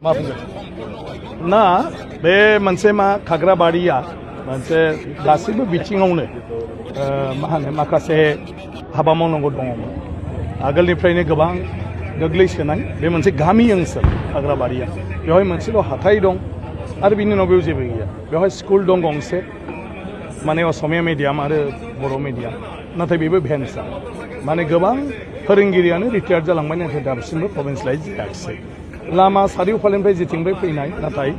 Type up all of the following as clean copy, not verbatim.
मा बुंगोन ना बे मोनसे मा खाग्राबारिया मोनसे गासैबो बिथिङावनो मा होनो माखासे हाबा मावनांगौ दङमोन आगोलनिफ्रायनो गोबां गोग्लैसोनाय बे मोनसे गामि ओनसोल खाग्राबारिया बेवहाय मोनसेल' हाथाय दं आरो बिनि उनाव बेयाव जेबो गैया बेवहाय स्कुल दं गंसे माने असमिया मिडियाम आरो बर' मिडियाम नाथाय बेबो भेन्सा माने गोबां फोरोंगिरियानो रिटायार्ड जालांबाय नाथाय दासिमबो प्रभिन्सियेलाइज जायाखिसै लामा सारिय'फालेनिफ्राय जेथिंबो फैनाय नाथाय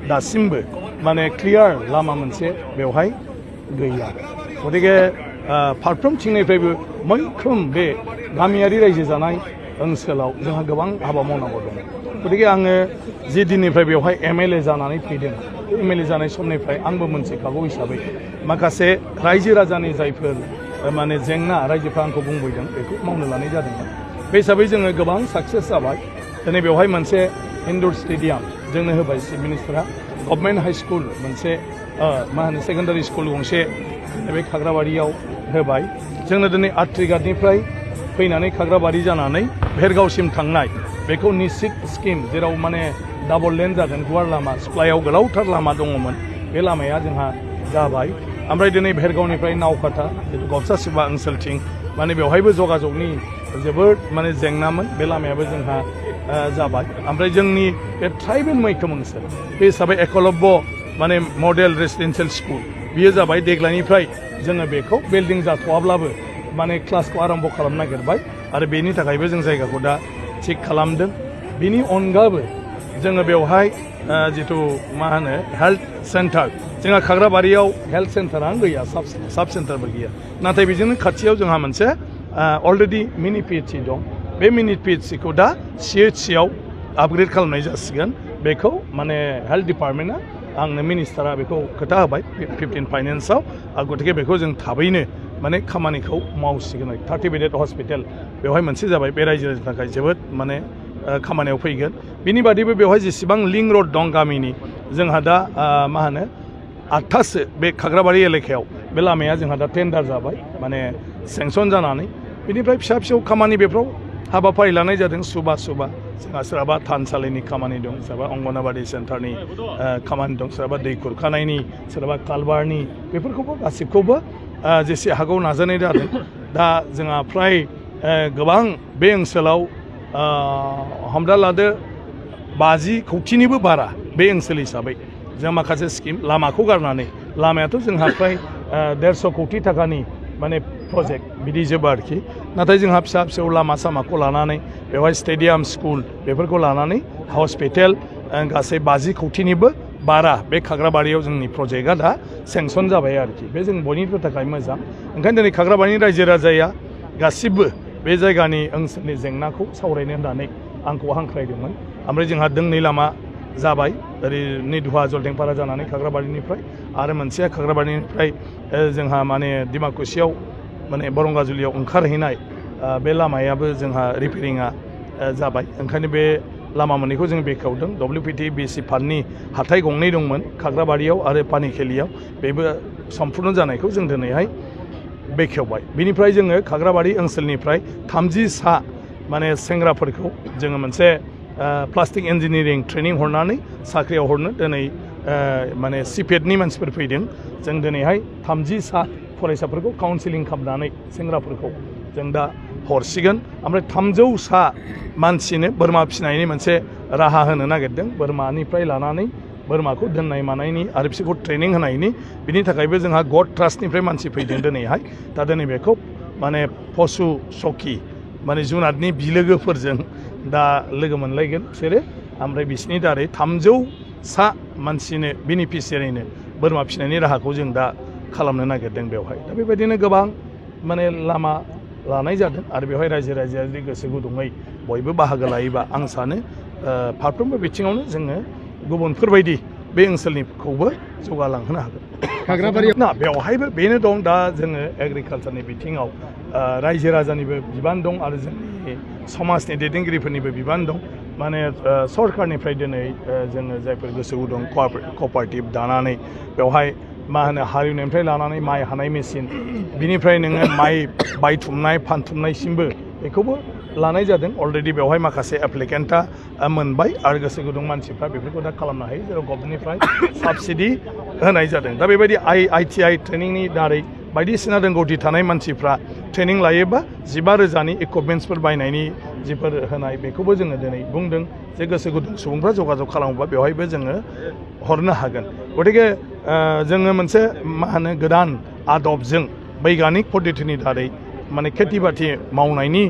दासिमबो माने क्लियार लामा मोनसे बेवहाय गैया गतिके फारफ्रोमथिंनिफ्रायबो मैखोम बे गामियारि रायजो जानाय ओनसोलाव जोंहा गोबां हाबा मावनांगौ दं गतिके आङो जि दिननिफ्राय बेवहाय एमएलए जानानै फैदों एमएलए जानाय समनिफ्राय आंबो मोनथिखागौ हिसाबै माखासे रायजो राजानि जायफोर माने जेंना रायजोफ्रा आंखौ बुंबोदों बेखौ मावनो लानाय जादोंमोन बे हिसाबै जोङो गोबां साक्सेस जाबाय दिनै बेवहाय मोनसे इनडोर स्टेडियाम जोंनो होबाय चिफ मिनिस्टारा गभर्नमेन्ट हाई स्कुल मोनसे मा होनो सेकेन्डारि स्कुल गंसे बे खाग्राबारियाव होबाय जोंनो दिनै आट्रिघाटनिफ्राय फैनानै खाग्राबारि जानानै भेरगावसिम थांनाय बेखौ निश्चित स्किम जेराव माने डाबल लेन जागोन गुवार लामा सिप्लायाव गोलावथार लामा दङमोन बे लामाया जोंहा जाबाय ओमफ्राय दिनै भेरगावनिफ्राय नावकाटा जितु गबसा सिबा ओनसोलथिं माने बेवहायबो जगाजगनि जोबोद माने जेंनामोन बे लामायाबो जोंहा जाबाय ओमफ्राय जोंनि बे ट्राइबेल मैखोम ओनसोल बे हिसाबै एकलव्य माने मडेल रेसिडेन्सियेल स्कुल बियो जाबाय देग्लायनिफ्राय जोङो बेखौ बिल्डिं जाथ'वाब्लाबो माने क्लासखौ आरम्भ खालामनो नागिरबाय आरो बेनि थाखायबो जों जायगाखौ दा थिग खालामदों बिनि अनगाबो जोङो बेवहाय जितु मा होनो हेल्थ सेन्टार जोंहा खाग्राबारियाव हेल्थ सेन्टारानो गैया साब सेन्टारबो गैया नाथाय बेजोंनो खाथियाव जोंहा मोनसे अलरेडि मिनि पिएचसि दं बे मिनि पिएचसिखौ दा सिएचसिआव आपग्रेड खालामनाय जासिगोन बेखौ माने हेल्थ डिपार्टमेन्टआ आंनो मिनिस्टारा बेखौ खोथा होबाय 15 फाइनेन्सआव आरो गतिके बेखौ जों थाबैनो माने खामानिखौ मावसिगोन 30 बेडेड हस्पिटाल बेवहाय मोनसे जाबाय बे रायजोनि थाखाय जोबोद माने खामानियाव फैगोन बिनि बादैबो बेवहाय जेसेबां लिंक रड दं गामिनि जोंहा दा मा होनो 8थासो बे खाग्राबारि एलेकायाव बे लामाया जोंहा दा टेन्डार जाबाय माने सेंसन जानानै बिनिफ्राय फिसा फिसौ खामानि बेफ्राव हाबाफारि लानाय जादों सुबा जोंहा सोरहाबा थानसालिनि खामानि दं सोरहाबा अंगनाबादि सेन्टारनि खामानि दं सोरहाबा दै खुरखानायनि सोरहाबा कालबारनि बेफोरखौबो गासिबखौबो जेसे हागौ नाजानाय जादों दा जोंहा फ्राय गोबां बे ओनसोलाव हमना लादो 50 कौटिनिबो बारा बे ओनसोल हिसाबै जों माखासे स्किम लामाखौ गारनानै लामायाथ' जोंहा फ्राय 150 कौटि थाखानि माने प्रजेक्ट बिदि जोबो आरोखि नाथाय जोंहा फिसा फिसौ लामा सामाखौ लानानै बेवहाय स्टेडियाम स्कुल बेफोरखौ लानानै हस्पिटाल गासै 50 कौटिनिबो बारा बे खाग्राबारियाव जोंनि प्रजेक्टआ दा सेंसन जाबाय आरोखि बे जों बयनिबो थाखाय मोजां ओंखायनो दिनै खाग्राबारिनि रायजो राजाया गासिबो बे जायगानि ओनसोलनि जेंनाखौ सावरायनो होननानै आंखौ हांख्रायदोंमोन ओमफ्राय जोंहा दोंनै लामा जाबाय ओरै निधुवा जलदेंपारा जानानै खाग्राबारिनिफ्राय आरो मोनसेया खाग्राबारिनिफ्राय जोंहा माने डिमाकुसियाव माने बरंगाजुलियाव ओंखारहैनाय बे लामायाबो जोंहा रिपेरिंआ जाबाय ओंखायनो बे लामा मोननैखौ जों बेखेवदों WPT BC फान्डनि हाथाय गंनै दंमोन खाग्राबारियाव आरो पानिखेलियाव बेबो सम्पुर्ण जानायखौ जों दिनैहाय बेखेवबाय बिनिफ्राय जोङो खाग्राबारि ओनसोलनिफ्राय 30 सा माने सेंग्राफोरखौ जोङो मोनसे प्लास्टिक इन्जिनियारिं ट्रेनिं हरनानै साख्रियाव हरनो दिनै माने सिपेटनि मानसिफोर फैदों जों दिनैहाय 30 सा फरायसाफोरखौ काउन्सिलिं खालामनानै सेंग्राफोरखौ जों दा हरसिगोन ओमफ्राय 300 सा मानसिनो बोरमा फिसिनायनि मोनसे राहा होनो नागिरदों बोरमानिफ्राय लानानै बोरमाखौ दोननाय मानायनि आरो बिसोरखौ ट्रेनिं होनायनि बिनि थाखायबो जोंहा गड ट्रास्टनिफ्राय मानसि फैदों दिनैहाय दा दिनै बेखौ माने पशु सखि माने जुनादनि बिलोगोफोरजों दा लोगो मोनलायगोन बिसोरो ओमफ्राय बिसोरनि दारै 300 सा मानसिनो बेनिफिसियारिनो बोरमा फिसिनायनि राहाखौ जों दा खालामनो नागिरदों बेवहाय दा बेबायदिनो गोबां माने लामा लानाय जादों आरो बेवहाय रायजो राजाया जुदि गोसो गुदुङै बयबो बाहागो लायोबा आं सानो फारफ्रोमबो बिथिङावनो जोङो गुबुनफोरबायदि बे ओनसोलनिखौबो जौगालांहोनो हागोन खाग्राबारियाव ना बेवहायबो बेनो दं दा जोङो एग्रिकालचारनि बिथिङाव रायजो राजानिबो बिबान दं आरो जोंनि समाजनि दैदेनगिरिफोरनिबो बिबान दं माने सरकारनिफ्राय दिनै जोङो जायफोर गोसो गुदुं कपारेटिभ दानानै बेवहाय मा होनो हालेवनायनिफ्राय लानानै माइ हानाय मेचिन बिनिफ्राय नोङो माइ बायथुमनाय फानथुमनायसिमबो बेखौबो लानाय जादों अलरेडि बेवहाय माखासे एप्लिकेन्टआ मोनबाय आरो गोसो गुदुं मानसिफ्रा बेफोरखौ दा खालामनो हायो जेराव गभर्नमेन्टनिफ्राय साबसिडि होनाय जादों दा बेबायदि ITI ट्रेनिंनि दारै बायदिसिना रोंगौथि थानाय मानसिफ्रा ट्रेनिं लायोबा 15,000नि इकुइपमेन्ट्सफोर बायनायनि जिफोर होनाय बेखौबो जोङो दिनै बुंदों जे गोसो गुदुं सुबुंफ्रा जगाजग खालामोबा बेवहायबो जोङो हरनो हागोन गतिके जोङो मोनसे मा होनो गोदान आदबजों बैगानिक पद्धतिनि दारै माने खेथि बाथि मावनायनि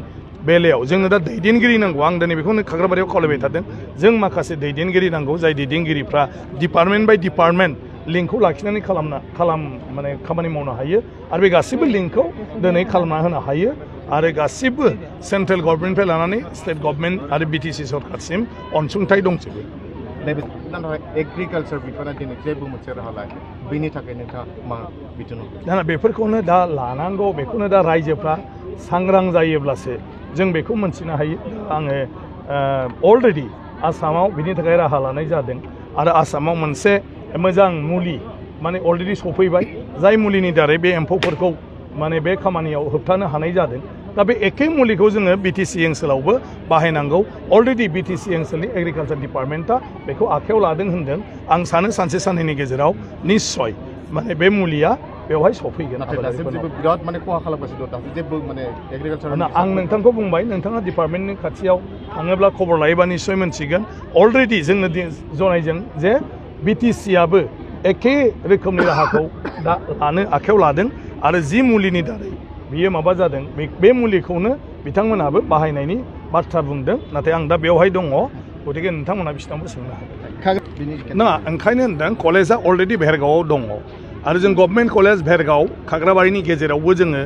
बेलायाव जोंनो दा दैदेनगिरि नांगौ आं दिनै बेखौनो खाग्राबारियाव खावलायबाय थादों जों माखासे दैदेनगिरि नांगौ जाय दैदेनगिरिफ्रा डिपार्टमेन्ट बाय डिपार्टमेन्ट लिंकखौ लाखिनानै माने खामानि मावनो हायो आरो बे गासिबो लिंकखौ दिनै खालामना होनो हायो आरो गासिबो सेन्ट्रेल गभर्नमेन्टनिफ्राय लानानै स्टेट गभर्नमेन्ट आरो BTC सरकारसिम अनसुंथाइ दंजोबो एग्रिकालचार बिफाना दिनै जेबो मोनसे राहा लायाखै बेनि थाखाय नोंथाङा मा बिथोन होगोन बेफोरखौनो दा लानांगौ बेखौनो दा रायजोफ्रा सांग्रां जायोब्लासो जों बेखौ मोनथिनो हायो आङो अलरेडि आसामाव बिनि थाखाय राहा लानाय जादों आरो आसामाव मोनसे मोजां मुलि माने अलरेडि सफैबाय जाय मुलिनि दारै बे एम्फौफोरखौ माने बे खामानियाव होबथानो हानाय जादों दा बे एखे मुलिखौ जोङो BTC ओनसोलावबो बाहायनांगौ अलरेडि BTC ओनसोलनि एग्रिकालचार डिपार्टमेन्टआ बेखौ आखायाव लादों होनदों आं सानो सानसे साननैनि गेजेराव निस्सय माने बे मुलिया बेवहाय सफैगोन बिराद माने खहा खालामगासिनो दं जेबो माने एग्रिकालचार आं नोंथांखौ बुंबाय नोंथाङा डिपार्टमेन्टनि खाथियाव थाङोब्ला खबर लायोबा निस्सय मोनसिगोन अलरेडि जोंनो जनायजों जे BTCआबो एखे रोखोमनि राहाखौ दा लानो आखायाव लादों आरो जि मुलिनि दारै बियो माबा जादों बे मुलिखौनो बिथांमोनहाबो बाहायनायनि बाथ्रा बुंदों नाथाय आं दा बेवहाय दङ गतिके नोंथांमोना बिसिनावबो सोंनो हागोन नङा ओंखायनो होनदों कलेजआ अलरेडि भेरगावआव दङ आरो जों गभर्नमेन्ट कलेज भेरगाव खाग्राबारिनि गेजेरावबो जोङो